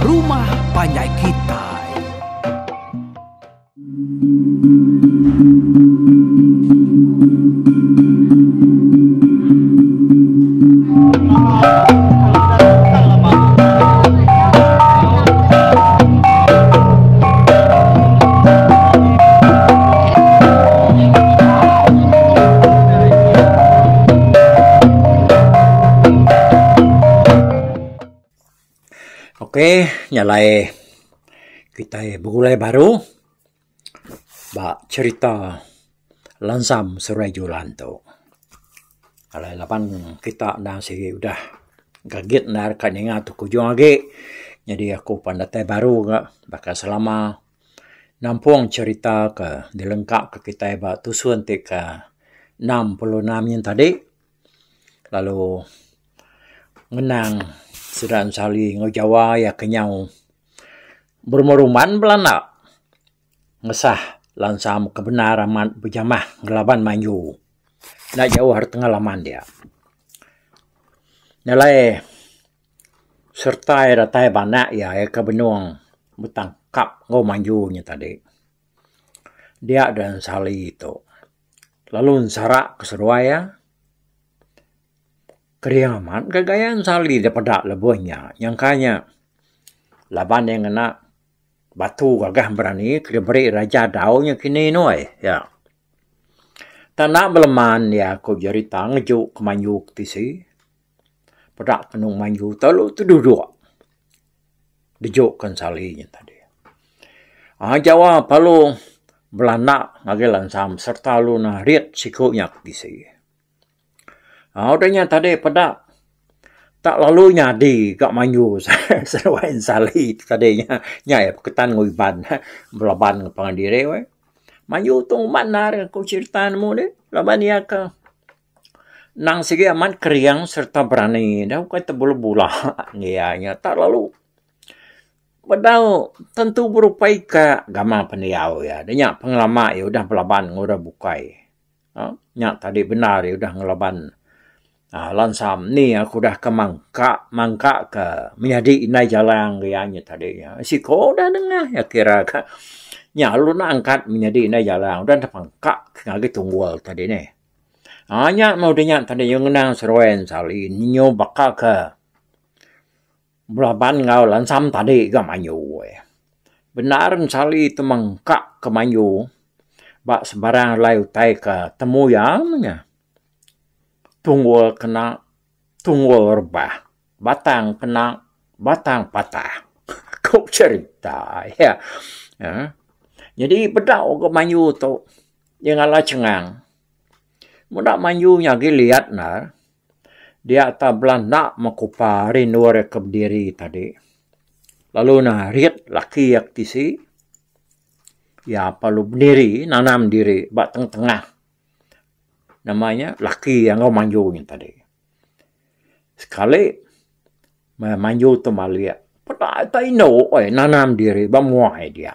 Rumah Panjai Kitai. Ok nyalai kitai begulai baru ba cherita Lansam Seruai Julan tu. Alai laban kita endang sigi udah gagit endar ka ninga tu kujung agi nyadi aku pan datai baru ga baka selama nampung cherita ke dilengka ke kitai ba tusun ti ke 66 nyin tadi. Lalu ngenang sida Ensali enggau Jawa iya ke nyau berumban-rumban belanda ngesah lansam ke bendar amat bejamah ngelaban manju enda jauh ari pengalaman dia. Nyalai sereta iya datai ba anak iya iya ke benung betangkap enggau manju nya tadi dia da Ensali tu. Lalu ensara ke seduai iya kering amat ga gaya ensali da peda lebuh nya nyangka nya laban iya ngena batu gagah berani ke diberi raja dau nya kini nuai iya. Tanda beleman iya ku jerita ngeju ke manyu ke tisi peda kenu manyu telu teduduk. Dejuk ke ensali nya tadi. Aaa Jawa perlu belanda ngagai lansam sereta lalu narit siku nya ke tisi. Aaa udah nya tadi peda tak lalu nyadi ga manyu seduai ensali tadi nya. Nya iya peketan enggau Iban belaban enggau pangan diri weh. Manyu tu uman nar ku cherita nemu deh laban iya ke Endang sigi amat kering sereta berani enda ukai tebula-bula iya nya tak lalu bedau tentu berupai ka gamal pendiau iya. Da nya pengelama iya udah belaban enggau orang bukai uhh nya tadi bendar iya udah ngelaban uhh lansam ni aku udah ke mangka mangka ke menyadi indai jalang iya nya tadi. Siko udah nengah iya kira ka nya lalu ne angkat menyadi indai jalang udah ne pangka ngagai tunggul tadi neh. Aa nya meh udah nya tadi nyau ngenang seruai ensali nyu baka ke belaban enggau lansam tadi ga manyu eh. Bendar ensali tu mangka ke manyu ba sebarang alai utai ke temu iya meh nya. Tunggul kena tunggul rebah batang kena batang patah ku cherita iya. Aaa jadi bedau ga manyu tu. Iya ngalah chengang. Meda manyu nya agi liat ne, dia ta belanda mekupa ari endur iya ke bediri tadi. Lalu ne arit laki iya ke tisi, iya perlu bediri nanam diri ba tengah-tengah nama nya laki iya enggau manyu nya tadi. Sekali manyu tu malik, peda ita indu ai nanam diri ba muai dia.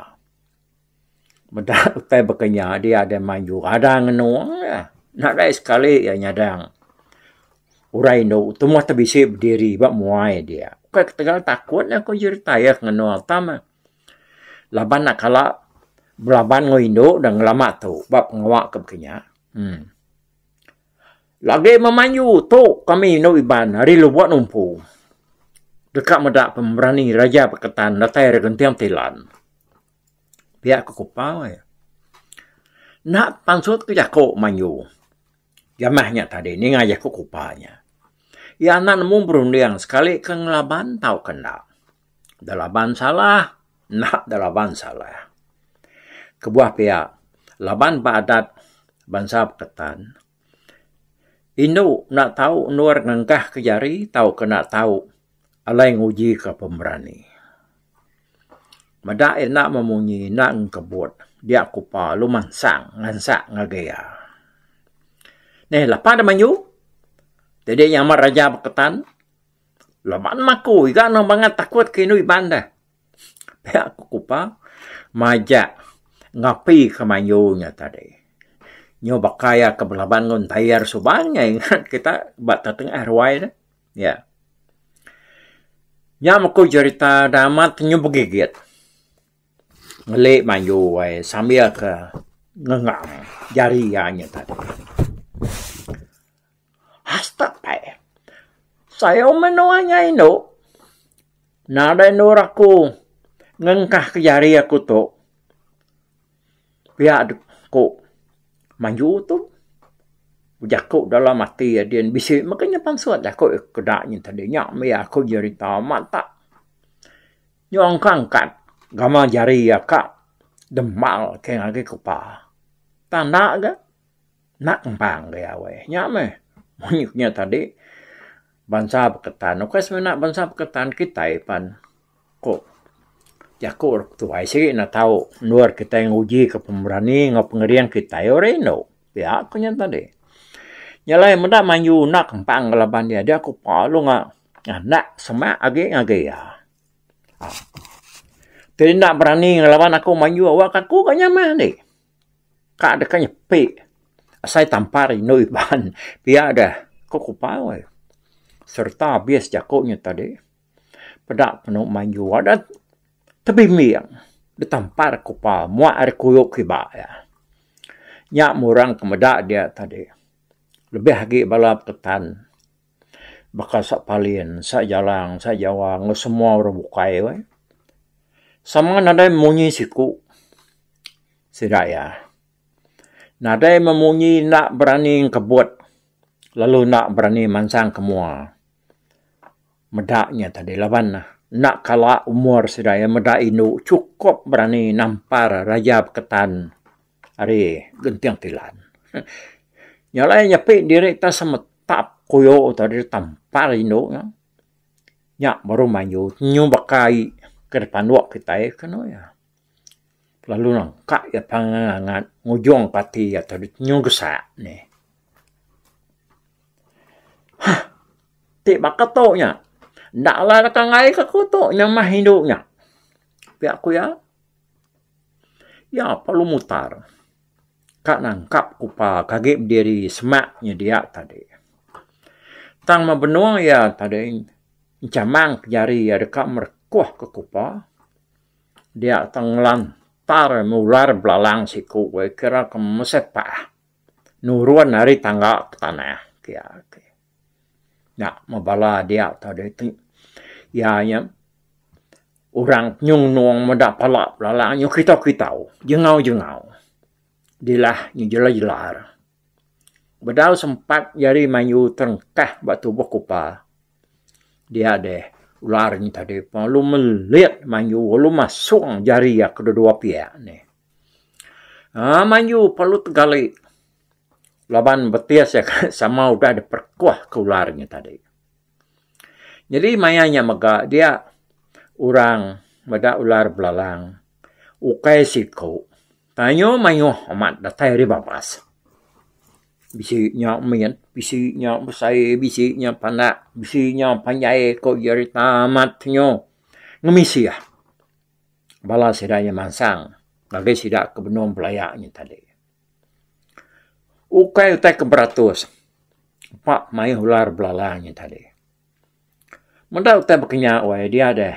Meda utai baka nya dia deh maju ada ngenung iya. Nadai sekali iya nyadang orang indu tumbuh te bisi bediri ba muai dia. Bukai ketegal takut ne ku jerita iya ngenung tang meh laban ne kala belaban enggau indu da ngelama tu ba pengawa ke baka nya uhh. Lagi memanju tu kami indu Iban ari Lubok Numpu deka meda pemerani Raja Baketan datai ari Genting Tilan. Pia ku kupa iya. Enda pansut ke jaku manyu. Jamah nya tadi ninga jaku kupa nya. Iya enda nemu berunding sekali ke ngelaban tauka enda. Da laban salah, enda da laban salah. Kebuah pia laban ba adat bansa Baketan indu enda tau endur ngengkah ke jari tauka enda tau alai nguji ka pemerani. Meda iya enda memunyi enda ngkebut dia kupa lalu mansang ngansak ngagai iya. Neh lapa da manyu ti deh nyamar raja Baketan laban maku iga ne bangat takut ke indu Iban deh. Pia ku kupa majak ngapi ke manyu nya tadi. Nyu baka iya ke belaban ngan tayar suba nya ingat kita ba tengah ruai ne. Ya. Nya meh ku jerita da amat nyu begigit ngeli mayu ai sambil ke ngengam jari iya nya tadi. Hasta pai. Sayau menua nya indu. Nadai endur aku ngengkah ke jari aku tu. Pia ku maju tu bejaku dalam ati adin bisi mega nya pansut jaku keda nya tadi nya mih aku jerita amat tak. Nyau angkat angkat gamal jari iya ka demal ke ngagai kupa. Tang enda ga. Enda kempang ga iya weh. Nya meh munyi ku nya tadi bansa Beketan ukai semina bansa Beketan kitai pan ku jaku orang tuai sigi ne tau endur kitai nguji ka pemerani enggau pengering kitai orang indu pia ku nya tadi. Nya alai meda mayu enda kempang laban iya dia ku palu nganak semak agi ngagai iya. Ti enda berani ngelaban aku mayu awak aku ga nyamah andi. Ka deka nyepi asai tampar indu Iban pia deh ku kupa weh. Sereta abis jaku nya tadi peda penu maju adat tebimbing ditampar kupa muak ari kuyu kiba iya. Nya meh orang ke meda dia tadi lebih agi bala peketan baka Sa Palin, Sa Jalang, Sa Jawa enggau semua orang bukai weh. Sama nadai munyi siku. Sida iya. Nadai memunyi enda berani engkebut lalu enda berani mansang ke mua. Meda nya tadi laban enda kala umur sida iya meda indu chukup berani nampar Raja Beketan ari Genting Tilan. Nya alai nyepi diri te semetap kuyu tadi tampar indu nya. Nya baru mayu nyu baka ai ke dipanduk kitai kenu iya. Lalu nangka iya pangan ngujung parti iya tadi nyu gesak nih. Hah ti baka tu nya enda alai deka enggai ka ku tu nyamah indu nya. Pia ku iya. Iya perlu mutar ka nangkap kupa ke agi bediri semak nyedia tadi. Tang meh benung iya tadi enchamang ke jari iya deka merekuh ke kupa. Dia tang ngelantar ular belalang siku weh kira ke meseh pah nurun ari tangga ke tanah ke iya ti. Nya meh bala dia tadi ti iya nya orang nyung nung meda pala belalang nyu kitau kitau jengau jengau dilah nyu jelar jelar. Bedau sempat jari mayu terengkah ba tubuh kupa. Dia deh ular nya tadi pun lalu melit manyu lalu masung jari iya kedua-dua piak nih. Aaa manyu perlu tegali laban betis iya sama udah diperekuh ke ular nya tadi. Nyadi maya nya mega dia orang meda ular belalang ukai siku tayuh mayuh amat datai ari babas. Bisi nya mit, bisi nya besai, bisi nya pandak, bisi nya panjai ko jerita amat nyu ngemisih bala sida nya mansang ngagai sida ke benung belaya nya tadi. Ukai utai ke beratus empa mayuh ular belalang nya tadi. Meda utai baka nya weh dia deh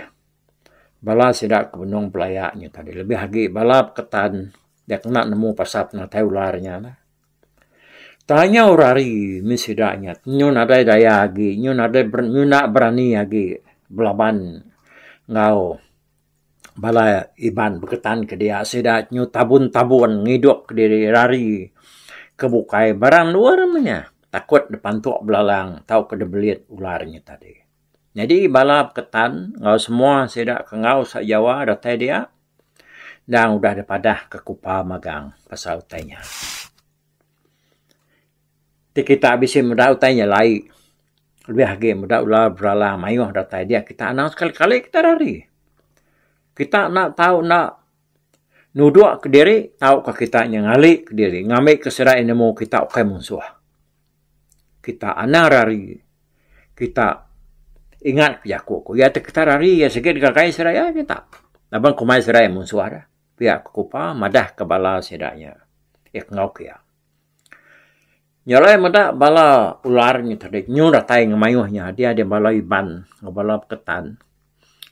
bala sida ke benung belaya nya tadi lebih agi bala peketan da kena nemu pasal penatai ular nya. Tanyau rari mih sida nya nyu nadai daya agi nyu nadai nyu enda berani agi belaban enggau bala Iban beketan ke dia sida nyu tabun tabun ngidup kediri rari ke bukai barang endur meh nya takut dep pantuk belalang tauka dep belit ular nya tadi. Nyadi bala beketan enggau semua sida ke enggau sa Jawa datai dia. Endang udah dipadah ke kupa magang pasal utai nya. Ti kita bisi meda utai nya lai lebih agi meda ular belalang mayuh datai dia kita anang sekali kali kita rari. Kita enda tau enda nudok kediri tauka kita nya ngali kediri ngambi ke sida nemu kita ukai munsuh. Kita anang rari kita ingat jaku ku iya ti kita rari iya sigi digagai sida iya kita laban kumbai sida iya munsuh dah pia ku kupa madah ka bala sida nya iya ke enggau ke iya. Nya alai meda bala ular nya tadi nyu datai ngemayuh nya dia dia bala Iban enggau bala Beketan.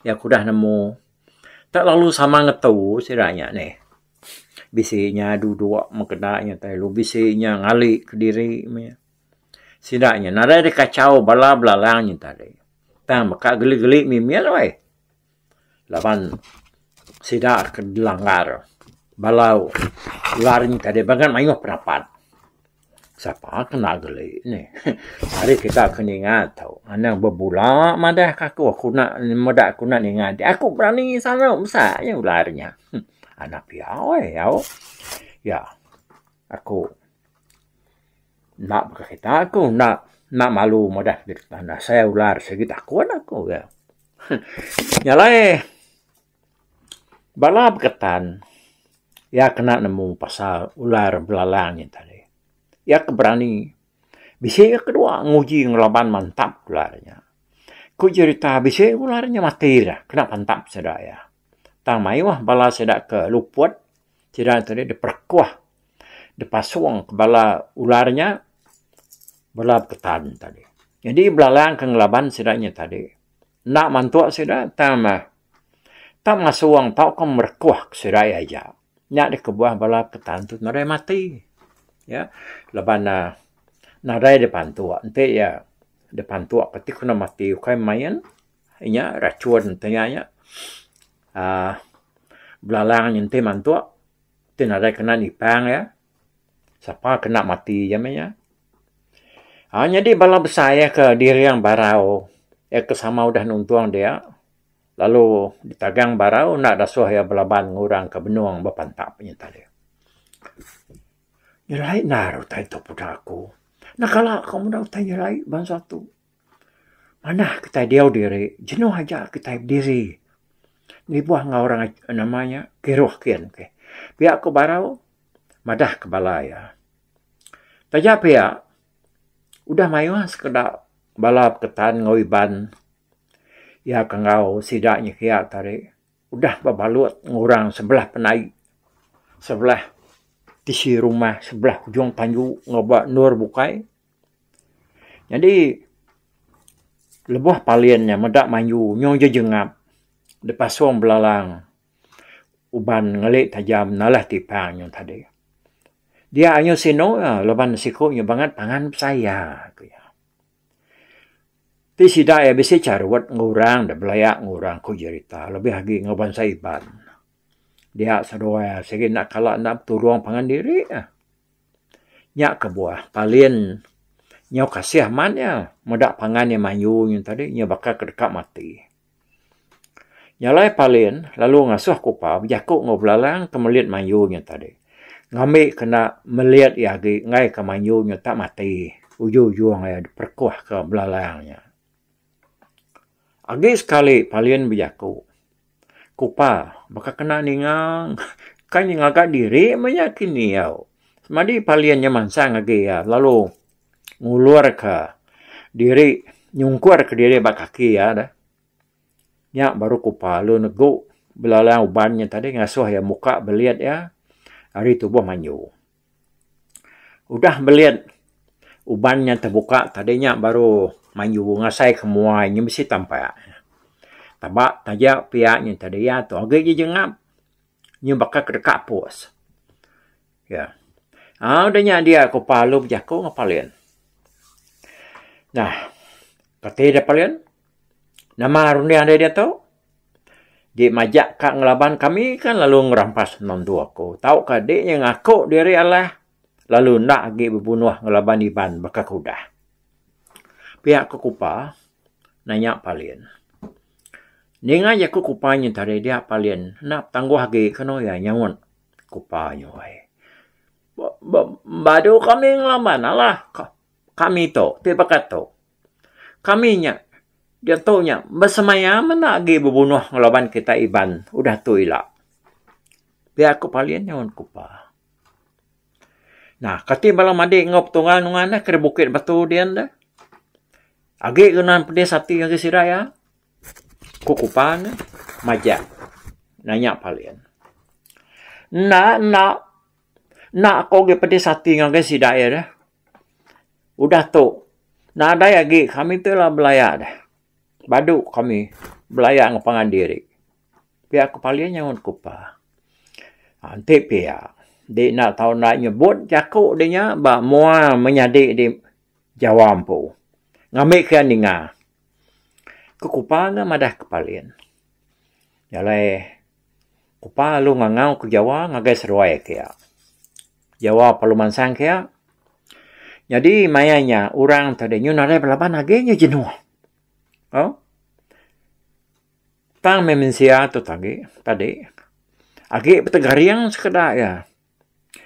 Iya ke udah nemu tak lalu sama ngetu sida nya nih. Bisi nya duduk mekeda nya tai lalu bisi nya ngali kediri meh. Sida nya nadai dikachau bala belalang nya tadi. Tang meka geli-geli mimit weh. Laban sida ke dilanggar bala ular nya tadi bangat mayuh perapat. Sapa kena geli nih. Ari kita ke ninga tu anang bebula madah ka aku, aku enda meda aku enda ninga ti. Aku berani sanu mesa nya ular nya. Anak pia weh au. Ya aku enda baka kita aku enda enda malu madah asai ular sigi takut aku. Nya alai bala beketan iya kena nemu pasal ular belalang nya tadi. Iya ke berani bisi iya kedua nguji ngelaban mantap ular nya. Ku jerita bisi ular nya mati dah kena pantap sida iya. Tang mayuh bala sida ke luput sida tadi diperekuh dipasung ke bala ular nya bala beketan tadi. Nyadi belalang ke ngelaban sida nya tadi enda mantuk sida tang meh tak masung tauka merekuh ke sida iya aja. Nya deh kebuah bala ketan tu nadai mati ya laban ne nadai dipantuk enti iya dipantuk kati ku ne mati ukai main inya racun ti nya nya uhh belalang nya enti mantuk ti nadai kena nipang iya sapa kena mati iya meh nya. Aaa nyadi bala besai ke diring barau iya ke sama udah nuntung dia lalu ditagang barau enda dasuh iya belaban ngan orang ke benung bepantap nya tadi. Nyelai endar utai tu peda aku. Enda kala ku meda utai nyelai bansa tu. Manah kitai diau diri jenuh aja kitai bediri ngibuh enggau orang nama nya kiruh kin. Pia ku barau madah ke bala iya. Taja pia, udah mayuh sekeda bala beketan enggau Iban iya ke enggau sida nyekia tadi udah bebalut ngurang sebelah penai sebelah tisi rumah sebelah ujung tanju enggau ba endur bukai. Nyadi lebuh palin nya meda mayu nyau jejengap dipasung belalang uban ngeli tajam nalah tipang nya tadi. Dia anyu sinu laban siku nya bangat pangan besai iya, ku iya. Ti sida iya bisi charut enggau orang da belaya enggau orang ku jerita lebih agi enggau bansa Iban. Dia seduai sigi enda kala enda betulung pangan diri. Nya kebuah palin nyau kasih amat iya meda pangan iya mayu nya tadi nya baka ke deka mati. Nya alai Palin lalu ngasuh Kupa bejaku enggau Belalang ke melit Manju nya tadi ngambi kena melit iya agi enggai ke Manju nya tak mati ujung-ujung iya diperekuh ke Belalang nya. Agi sekali Palin bejaku, Kupa baka kena ninga kai nya ngaga diri meh nya kini au. Semadi Palin nya mansang agi iya lalu ngulur ka diri nyungkur ka diri ba kaki iya deh. Nya baru kupa lalu negu belalang uban nya tadi ngasuh iya muka belit iya ari tubuh manyu. Udah belit uban nya tebuka tadi nya baru manyu ngasai ke mua nya bisi tampak. Taba taja pia nya tadi iya tu agi jejengap nyu baka ke deka apus. Ya. Aaa udah nya dia kupa lalu bejaku ngan Palin. Nah kati da Palin. Nama runding deh diatu? Di majak ka ngelaban kami kan lalu ngerampas menantu aku. Tauka di nya ngaku diri alah lalu enda agi bebunuh ngelaban Iban baka ke udah. Pia ku Kupa nanya Palin. Ninga jaku Kupa nyin tadi dia Palin enda betangguh agi kenu iya nyaut Kupa nyuai. Badu kami ngelaban alah kami tu ti baka tu. Kami nya diatu nya besemaya menda agi bebunuh ngelaban kitai Iban udah tu ila. Pia ku Palin nyaut Kupa. Nah kati bala madi enggau petunggal nunga ne ke Bukit Batu dian deh. Agi ke nan pedis ati ngagai sida iya. Ku Kupa ne majak nanya Palin. Enda enda enda aku agi pedis ati ngagai sida iya deh. Udah tu, nadai agi kami tu ila belaya deh. Badu kami. Belaya enggau pangan diri. Pia ku Palin nyaut Kupa. Enti pia, di enda tau enda nyebut jaku di nya ba mua menyadi di Jawa empu. Ngambi ke iya ninga. Ku Kupa ga madah ke Palin. Jalai Kupa lalu ngangau ke Jawa ngagai seduai ke iya. Jawa perlu mansang ke iya. Nyadi maya nya orang tadi nyun nadai belaban agi nya jenuh. Au. Tang meh mensia tu tadi tadi agi betegaring sekeda iya.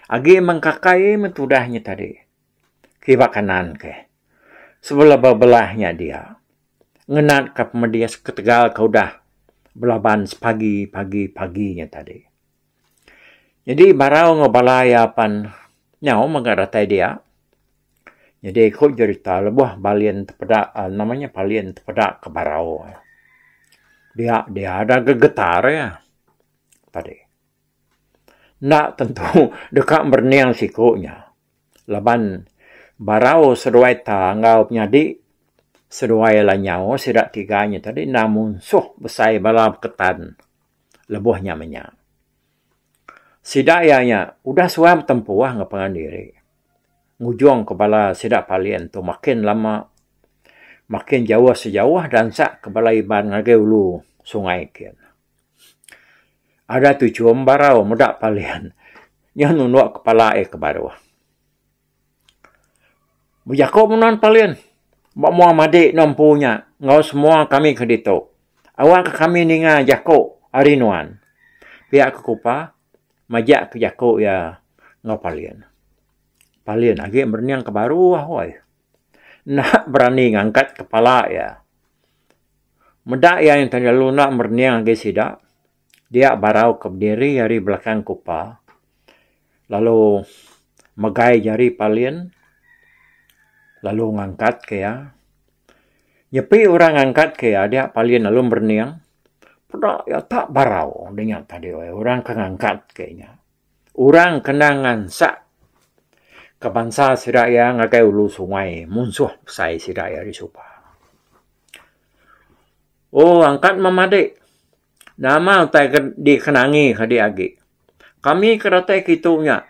Agi mengkakai meh tudah nya tadi kiba kanan ke. Sebelah bebelah nya dia ngenat ka pemedis ketegal ke udah belaban sepagi pagi pagi nya tadi. Nyadi barau enggau bala iya pan nyau mega datai dia. Nyadi ku jerita lebuh Balin tepeda nama nya Palin tepeda ke barau dia dia ada gegetar iya tadi. Enda tentu deka merening siku nya laban barau seduai ta enggau penyadi seduai lanyau sida tiga nya tadi enda munsuh besai bala beketan lebuh nya menya. Sida iya nya udah suah betempuh enggau pangan diri. Ngujung ke bala sida Palin tu makin lama makin jauh sejauh dansak ke bala Iban ngagai ulu sungai kin. Ada tuchum barau meda Palin nyau nunduk kepala iya ke baruh. Bejaku meh nuan Palin ba mua madik nuan empu nya enggau semua kami ke ditu. Awak ke kami ninga jaku ari nuan. Pia ke kupa majak ke jaku iya enggau Palin. Palin agi merening ke baruh weh. Enda berani ngangkat kepala iya. Meda iya nya lalu enda merening agi sida dia barau ke bediri ari belakang kupa. Lalu megai jari Palin lalu ngangkat ke iya. Nyepi orang ngangkat ke iya dia Palin lalu merening peda iya tak barau dinga tadi orang ke ngangkat ke iya. Orang ke endang ngansak ke bansa sida iya ngagai ulu sungai munsuh besai sida iya ari suba. Oh angkat meh madik. Nama utai ke dikenangi ke adi agi. Kami ke datai kitu nya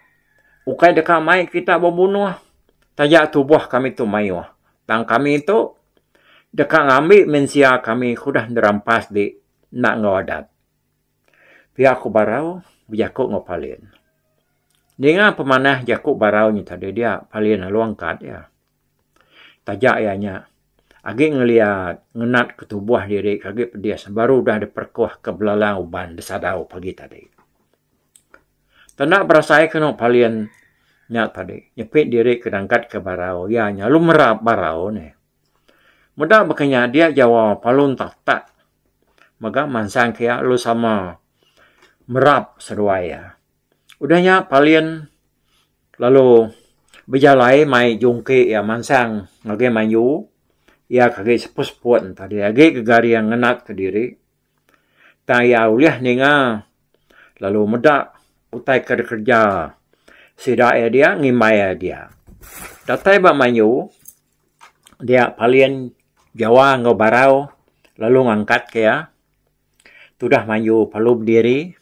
ukai deka mai kita bebunuh taja tubuh kami tu mayuh. Tang kami tu deka ngambi mensia kami ke udah nerampas di enda enggau adat. Pia ku Barau bejaku enggau Palin. Ninga pemanah jaku Barau nya tadi dia Palin lalu angkat iya. Taja iya nya agi ngeliat ngenat ke tubuh diri ke agi pedis baru udah diperekuh ke belalang uban disadau pagi tadi. Tanda berasai ke anu palin nya tadi nyepi diri ke nangkat ke barau iya nya lalu merap barau nih. Meda baka nya dia jawa palun tatak mega mansang ke iya lalu sama merap seduai iya. Udah nya palin lalu bejalai mai jungki iya mansang ngagai mayu iya ke agi seput-seput tadi agi gegaring ngenat kediri. Tang iya ulih ninga lalu meda utai ke dikereja sida iya dia ngimbai iya dia. Datai ba mayu dia palin jawa enggau barau lalu ngangkat ke iya tudah mayu perlu bediri.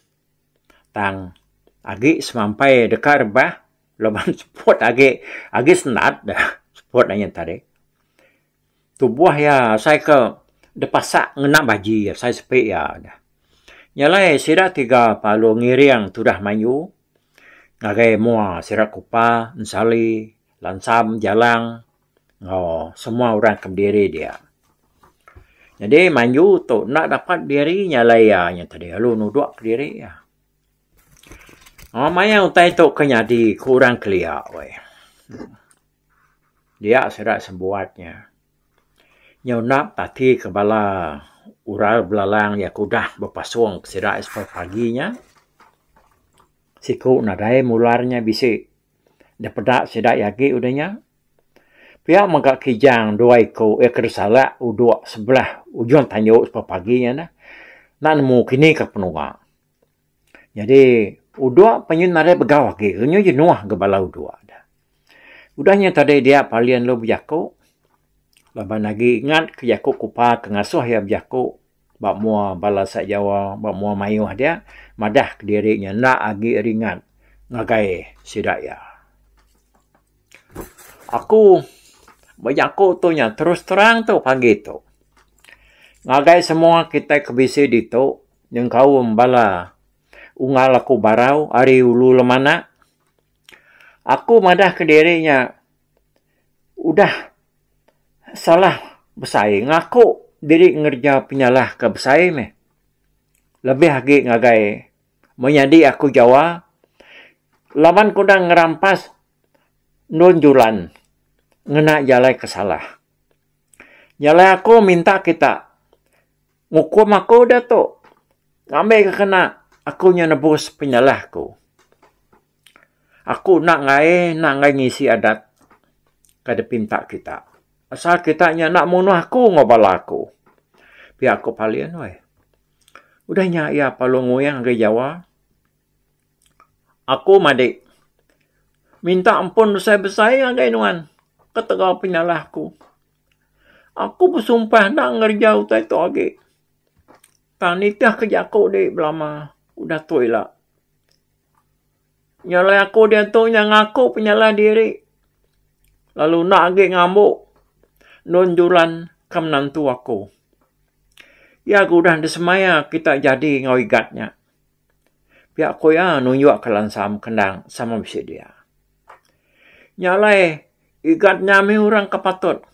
Tang agi semampai deka rebah laban seput agi agi sendat dah seput inya tadi. Tubuh iya asai ke dipasak ngena baji asai sepi iya dah. Nya alai sida tiga lalu ngiring tudah mayu ngagai mua sida kupa ensali lansam jalang. Enggau semua orang ke bediri dia. Nyadi manju tu enda dapat diri nyalai iya nya tadi lalu nudok kediri iya. Maya utai tu ke nyadi ku orang kelia weh. Dia sida sebuat nya. Nyau enda pati ke bala orang belalang iya ke udah bepasung ke sida pagi nya. Siku nadai mular nya bisi. Dipeda sida iya agi udah nya. Pia mega kijang dua iku iya ke disalak udok sebelah ujung tanju sepah pagi nya neh. Enda nemu kini ka penunga. Nyadi udok pe nyin nadai begau agi nyu jenuh ga bala udok deh. Udah nya tadi dia palin lalu bejaku laban agi ingat ke jaku kupa ke ngasuh iya bejaku. Ba mua bala Sa Jawa, ba mua mayuh dia madah kediri nya enda agi ringat ngagai sida iya. Aku bejaku tu nya terus terang tu pagi tu. Ngagai semua kitai ke bisi ditu nyengkaum bala unggal aku barau ari ulu lemanak. Aku madah kediri nya udah salah besai ngaku diri ngereja penyalah ke besai meh. Lebih agi ngagai Menyadi aku Jawa laban ku udah ngerampas endun julan ngena jalai ke salah. Jalai aku minta kita ngukum aku diatu ngambi ke kena aku nya nebus penyalah aku. Aku enda ngaie enda ngaie ngisi adat ke dipinta kita. Asal kita nya enda munuh aku enggau bala aku. Pia ku Palin weh. Udah nya iya perlu nguyang ngagai Jawa. Aku madik minta ampun besai-besai ngagai nuan ketegal penyalah aku. Aku besumpah enda ngereja utai tu agi. Tang nitihka jaku diri belama udah tu ila. Nya alai aku diatu nya ngaku penyalah diri lalu enda agi ngambu endun julan ke menantu aku. Iya ke udah disemaya kita jadi enggau igat nya. Pia ku iya nunjukka lansam kendang sama bisi dia. Nya alai igat nya mih orang ke patut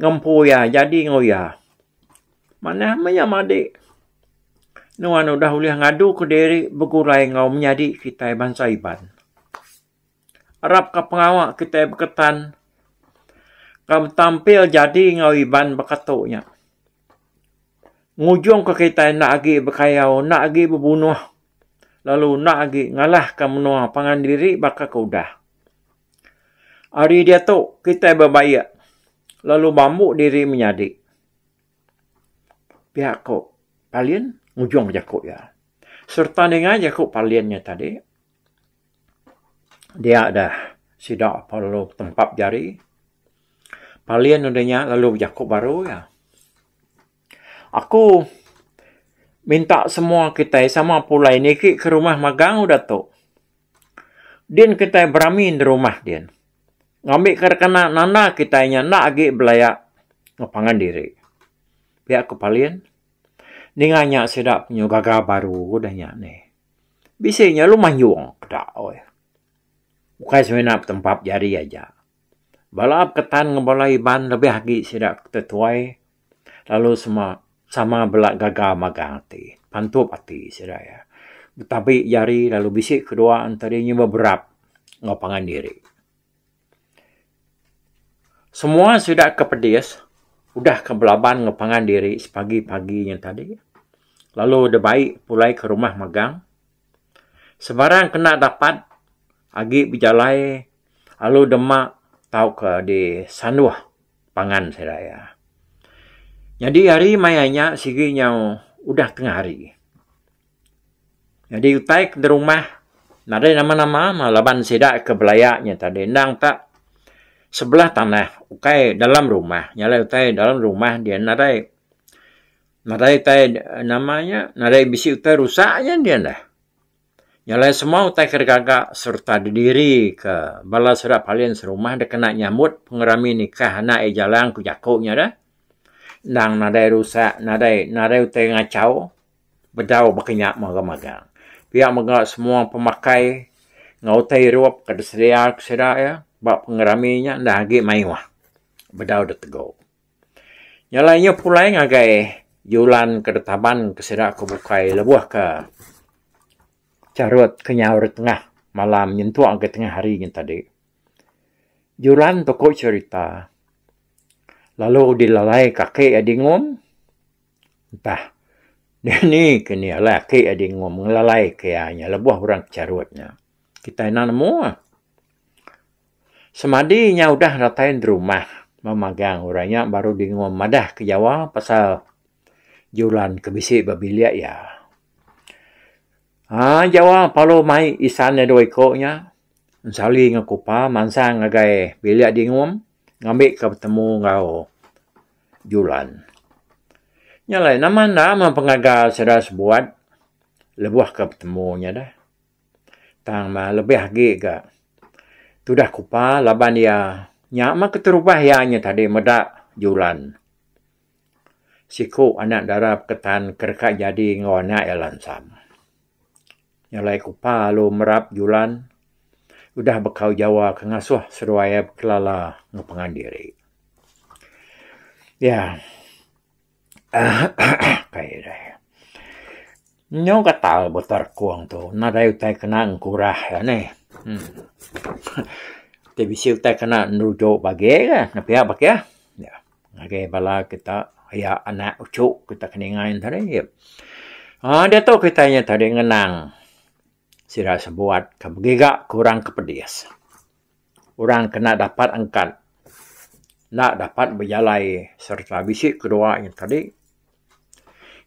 ngempu iya jadi enggau iya. Manah meh iya madi. Nuan udah ulih ngaduka diri begulai enggau menyadi kitai bansa Iban. Arapka pengawa kitai beketan ka betampil jadi enggau Iban baka tu nya. Ngujungka kitai enda agi bekayau, enda agi bebunuh lalu enda agi ngalahka menua pangan diri baka ke udah. Ari diatu kitai bebaik lalu bambu diri menyadi. Pia ko Palin ngujung jaku iya. Sereta ninga jaku Palin nya tadi dia dah sida perlu tempap jari. Palin udah nya lalu bejaku baru iya. Aku minta semua kitai sama pulai niki ke rumah magang udah tu. Din kitai berami di rumah din. Ngambi ke kena nanda kitai nya enda agi belaya enggau pangan diri. Pia ku Palin. Ninga nya sida penyu gaga baru udah nya nih. Bisi nya lu manjung peda oi. Ukai semina betempap jari aja. Bala beketan enggau bala Iban lebih agi sida ketuai lalu sema sama bela gaga magang ati, pantup ati sida iya. Betabi jari lalu bisi kedua entara inya beberap enggau pangan diri. Semua sida ke pedis udah ke belaban enggau pangan diri sepagi-pagi nya tadi lalu dibai pulai ke rumah magang. Sebarang kena dapat agi bejalai lalu dema tauka disanduh pangan sida iya. Nyadi hari maya nya sigi nyau udah tengah hari. Nyadi utai ke derumah nadai nama-nama mah laban sida ke belaya nya tadi endang tak sebelah tanah ukai dalam rumah. Nya alai utai dalam rumah dia nadai nadai utai nama nya nadai bisi utai rusak nya dia dah. Nya alai semua utai ke digaga sereta didiri ke bala sida paling serumah dikena nyambut pengerami nikah anak iya jalang ku jaku nya dah. Endang nadai rusak nadai nadai utai ngachau. Bedau baka nya mega magang. Pia mega semua pemakai enggau utai irup ke disedia ke sida iya ba pengerami nya enda agi mayuh bedau deh tegu. Nya alai inya pulai ngagai julan ke ditaban ke sida ke bukai lebuh ke charut ke nyau ri tengah malam nyentuk ngagai tengah hari nyin tadi. Julan tu ku cherita lalu dilalai kaki iya dingum. Entah dini ke ni alai aki adi ngum ngelalai ke iya nya lebuh orang charut nya. Kitai enda nemu ah. Semadi nya udah datai derumah memagang orang nya baru dingum madah ke jawa pasal julan ke bisi ba bilik iya. Haa jawa perlu mai isan iya dua iko nya ensali enggau kupa mansang ngagai bilik dingum ngambi ka betemu enggau Julan. Nya alai nama enda meh pengaga sida sebuat lebuh ke betemu nya deh. Tang meh lebih agi ga tudah kupa laban iya nya meh keterubah iya nya tadi meda julan. Siku anak dara peketan ke deka jadi enggau anak iya lansam. Nya alai kupa lalu merap julan udah bekau jawa ke ngasuh seduai iya bekelala enggau pangan diri. Iya kai deh. Nyau gatal beta rekung tu nadai utai kena ngkurah iya neh. Uhh ti bisi utai kena neruju bagi ka ne pia bagi iya. Ngagai bala kita aya anak uchu kita ke ninga yen tadi. Aaa diatu kitai nya tadi ngenang sida sebuat ke begiga ke orang ke pedis. Orang ke enda dapat angkat enda dapat bejalai sereta bisi kedua nya tadi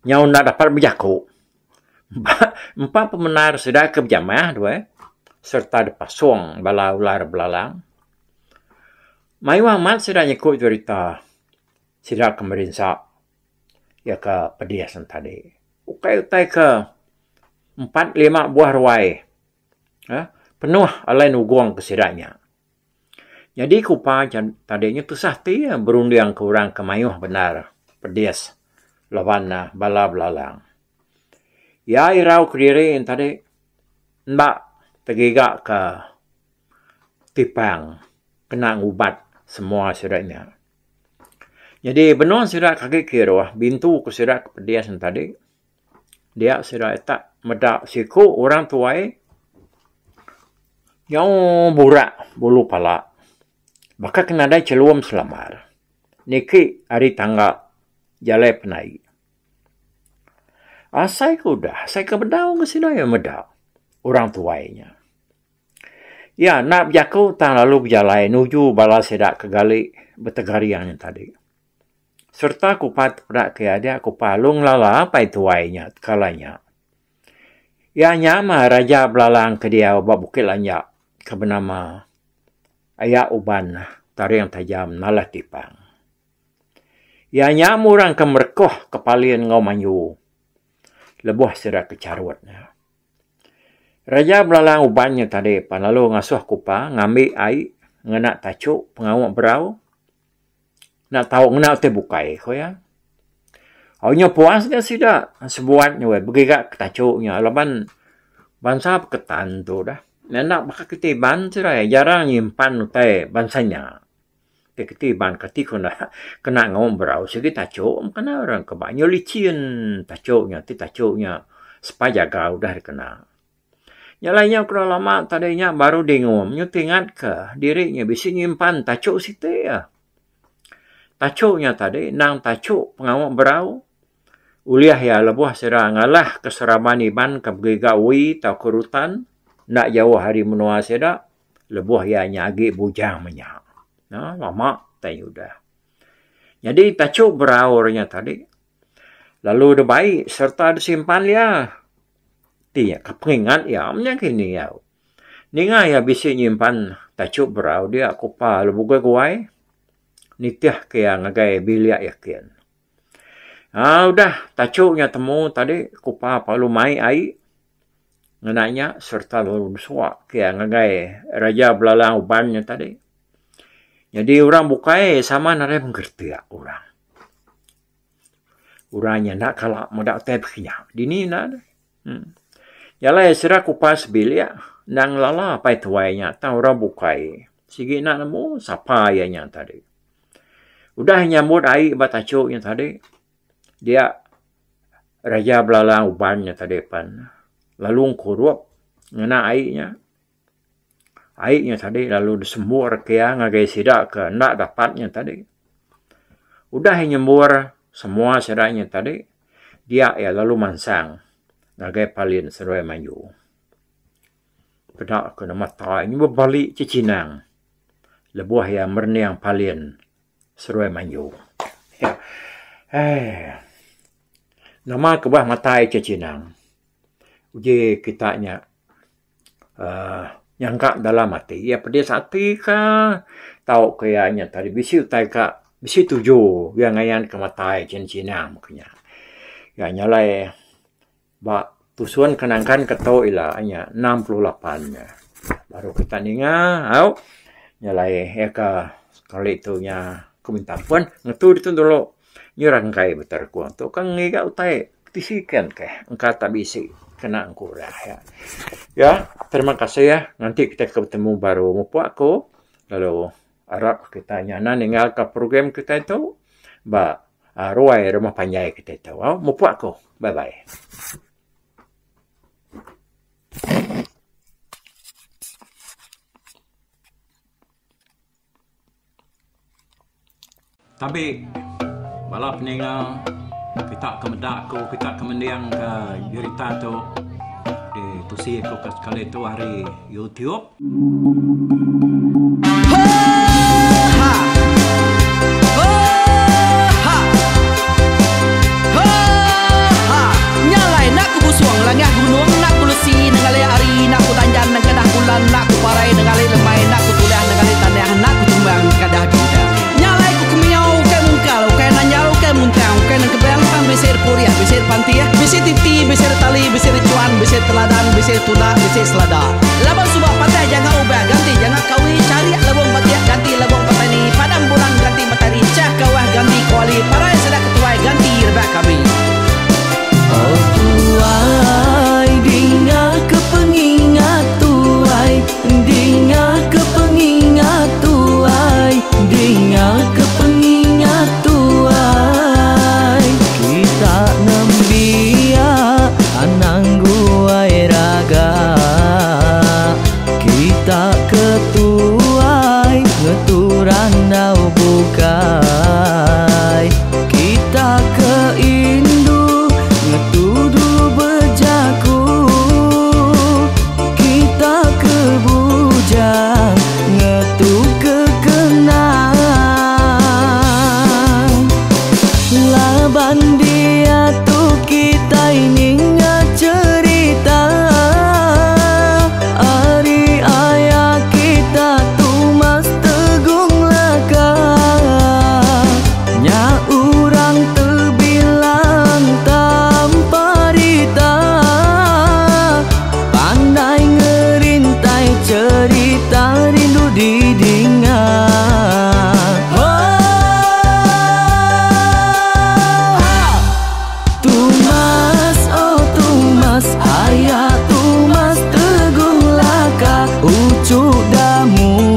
nyau enda dapat bejaku. Empa pemendar sida ke bejamah tu eh sereta dipasung bala ular belalang. Mayuh amat sida nyeku jerita sida ke merinsa iya ke pedis ne tadi. Ukai utai ke empat lima buah ruai uhh penuh alai nugong ke sida nya. Nyadi kupa tadi nya tusah ti berunding ke orang ke mayuh bendar pedis laban ne bala belalang. Iya irau kediri ne tadi enda tegiga ka tipang kena ngubat semua sida nya. Nyadi benung sida ke agi kiruh bintu ke sida ke pedis ne tadi dia sida tak meda siku orang tuai nyau burak bulu pala baka ke nadai chelum selambar niki ari tangga jalai penai. Asai ke udah asai ke bedau ke sida iya meda orang tuai nya. Iya enda bejaku tang lalu bejalai nuju bala sida ke gali betegaring nya tadi. Sereta kupa tepeda ke iya dia kupa lalu ngelala apai tuai nya tekala nya. Iya nya mah raja belalang ke diau ba Bukit Lanjak ke benama Aya Uban Taring Tajam Nalah Tipang. Iya nya meh orang ke merekoh ke palin enggau manyu lebuh sida ke charut nya. Raja Belalang Uban nya tadi pan lalu ngasuh Kupa ngambi ai ngena tachu pengawa berau enda tau ngena utai bukai ku iya. Au nya puas ga sida sebuat nya weh begiga ke tachu nya laban bansa Peketan tu dah enda baka kitai Iban sida jarang nyimpan utai bansa nya. Ti keti ban kati ku enda kena ngaum berau sigi tachu meh kena orang ke ba nyu licin tachu nya ti tachu nya sepa jaga udah dikena. Nya alai nyau kena lama tadi nya baru dingum nyu ti ingat ke diri nya bisi nyimpan tachu siti ah. Tachu nya tadi endang tachu pengawa berau ulih iya lebuh sida ngalah ke seraban Iban ke begiga wi tauka rutan enda jauh ari menua sida. Lebuh iya nya agi bujang menya. Nah, lama tai udah. Nyadi tachu berau nya tadi lalu dibai sereta disimpan iya. Ti ke pengingat iya menya kini au. Ninga iya bisi nyimpan tachu berau dia kupa lalu bukai guai nitih ke iya ngagai bilik iya kin. Aa udah tachu nya temu tadi kupa lalu mai ai. Ngena nya sereta lalu besuak ke iya ngagai Raja Belalang Uban nya tadi. Nyadi orang bukai sama nadai menggertik orang. Orang nya enda kala meda utai baka nya. Dini enda deh. Uhh. Nya alai sida kupas bilik enda ngelala apai tuai nya tang orang bukai sigi enda nemu sapa iya nya tadi. Udah nyambut ai ba tachu nya tadi dia Raja Belalang Uban nya tadi pan lalu engkurup ngena ai nya. Ai nya tadi lalu disembur ke iya ngagai sida ke enda dapat nya tadi. Udah iya nyembur semua sida nya tadi dia iya lalu mansang ngagai palin seduai mayu. Peda ke ne mata iya bebali chechinang lebuh iya merening palin. Seruai manyu. Eii. Nama kebuah matai che chinang. Uji kita nya uhh nyangka dalam ati iya pedis ati ka tauka iya nya tadi bisi utai ka bisi tuju iya ngayan ke matai chin chinang mung nya. Ya nya alai ba tusun ke nangkan ke tu ila nya 68 nya. Baru kita ninga au nya alai iya ka sekali tu nya ku minta ampun ngetu ditu dulu nyerangkai betul ku tu kan ngiga utai tisi ken keh engka tak bisi kena engku udah ya. Ya terima kasih ya nganti kita ke betemu baru mupuk aku lalu arap kita nya anang ninggal ka program kitai tu ba ruai rumah panjai kitai tu. Mupuk aku. Bye bye. Tabi bala peninga kita ke meda aku kita ke mending ka jerita tu ditusi aku ke sekali tu ari YouTube. Oh tuai dinga ke pengingat tuai dinga ke pengingat tuai dinga ke pengingat tuai kita nembiak anang guai raga kita ke tuai ngetu randau bukai kita ke indu ngetu dulu bejaku kita ke bujang ngetu ke kenang laban diatu kitai ninga cherita ari aya kita Tumas Tegung Laka nya urang tebilang tanpa rita pandai ngerintai cherita rindu didinga. Tumas oh Tumas aya Tumas Tegung Laka uchu damu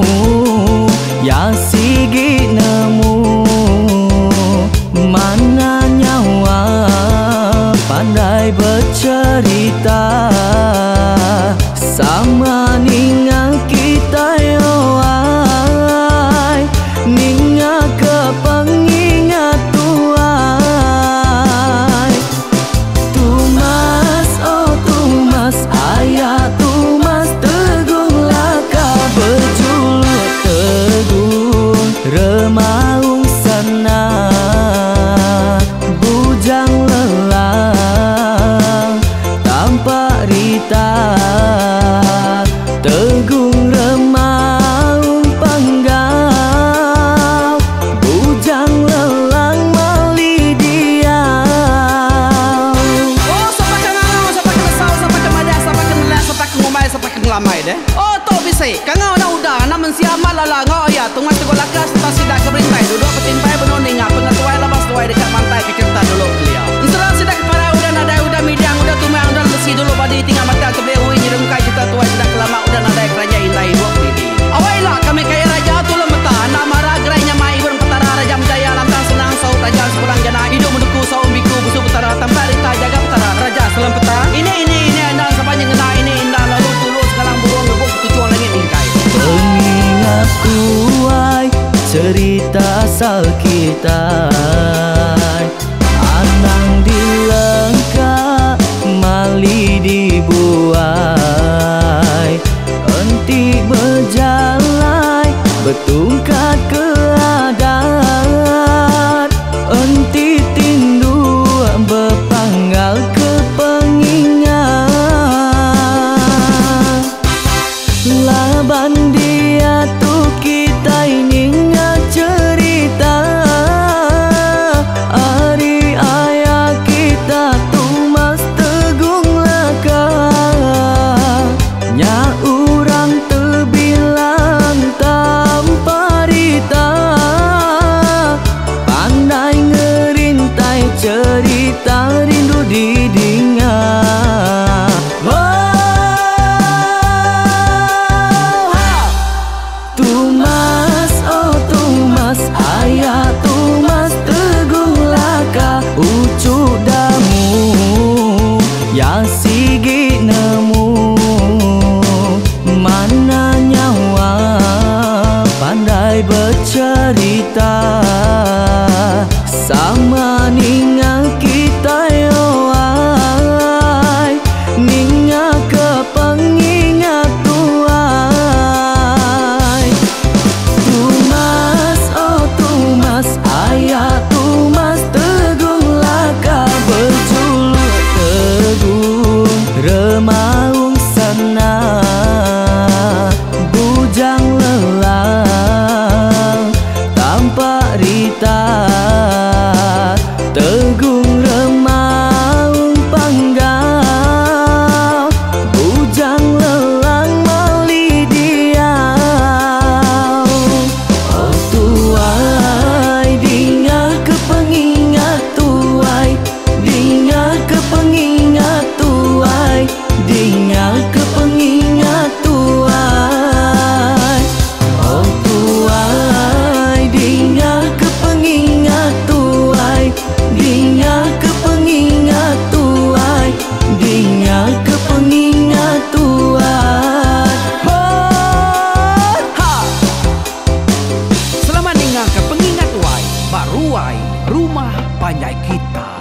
ya sigi nemu mana nyawa pandai becerita sama ninga kitai oai ninga ke pengingat tuai Tumas oh Tumas aya Tumas Tegung Laka bejuluk Tegung Remaung Sana Bujang Lelang tanpa rita Tegung Remaung Panggau Bujang Lelang mali diau. Oh sapa ke ngangau sapa ke nesau sapa ke madah sapa ke nelak sapa ke ngumbai sapa ke ngelamai deh. Oh tu bisi kangau enda udah anak mensia amat lala enggau iya tungai teguh laka sereta sida ke berintai duduk betimpai benung ninga pengetuai laban seduai deka mantai ke cherita dulu kelia. Ensera sida ke parai udah nadai udah midang udah tumang udah lesi dulu badi tinggal matang tebeli ui nyerungkai cherita tuai sida ke lama udah nadai keranjai indai ibuk didi. Awai ila kami kaya raja tulung meta enda mara gerai nyamai ibun petara raja menjaya lantang senang saut raja sepulang jana idup menuku saum biku busu petara tampak rita jaga petara raja selempeta ini ini ini endang sapa nyengena ini indah lalu tulu sengalang burung rebuk ketuchung langit mingkai. Pengingat Ya sigi nemu mana nyawa pandai becerita sama ninga kitai oai ninga ke pengingat tuai. Tumas oh tumas aya tumas tegung laka bejuluk tegung remaung sana bujang lelang tampak rita tegung remaung panggau bujang lelang mali diau. Oh tuai dinga ke pengingat tuai dinga ke pengingat tuai dinga ke pengingat tuai. Oh tuai dinga ke pengingat tuai dinga ke pengingat tuai dinga ke pengingat tuai. Ho ha. Selamat ninga ke pengingat tuai ba ruai rumah panjai kita.